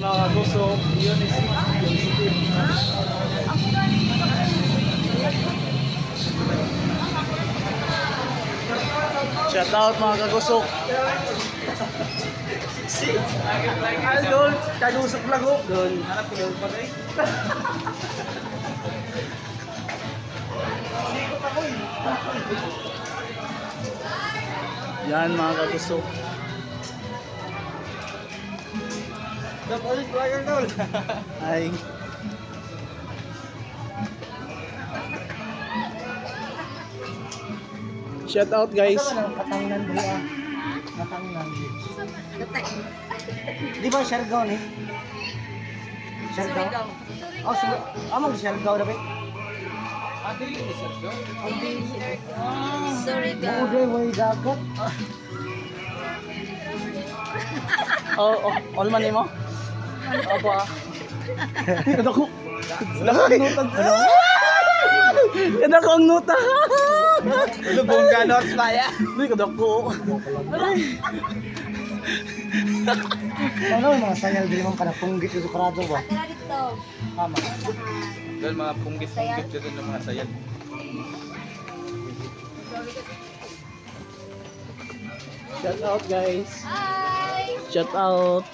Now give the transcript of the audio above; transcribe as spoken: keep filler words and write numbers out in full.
Mga gusto, yun is Shout out, mga kagusok. Si Idol, kagusok lang ho. Doon. Harap ko yung bagay. Yan, mga kagusok. Dapat ulit, Idol. Ay. Shout out, guys. Katangnan diri, ah. Katangnan. Di ba Siargao ni? Siargao? Surigao. Oh, Sur- amo Siargao dapat. Ah, dili ni Siargao. Surigao. Mao diay way dagat. Oh, oh, all man nimo? Opo, ah. Kadako. Kadako ang nota. Kadako ang nota. Lubong ka, North Maya. Uy, kadako. Ano yung mga sayal diri, ma'am, kanang punggit sa Socrado ba? Tara dito. Tama. Dahil mga punggit-punggit dito ng mga sayal. Shout out, guys. Hi! Shout out.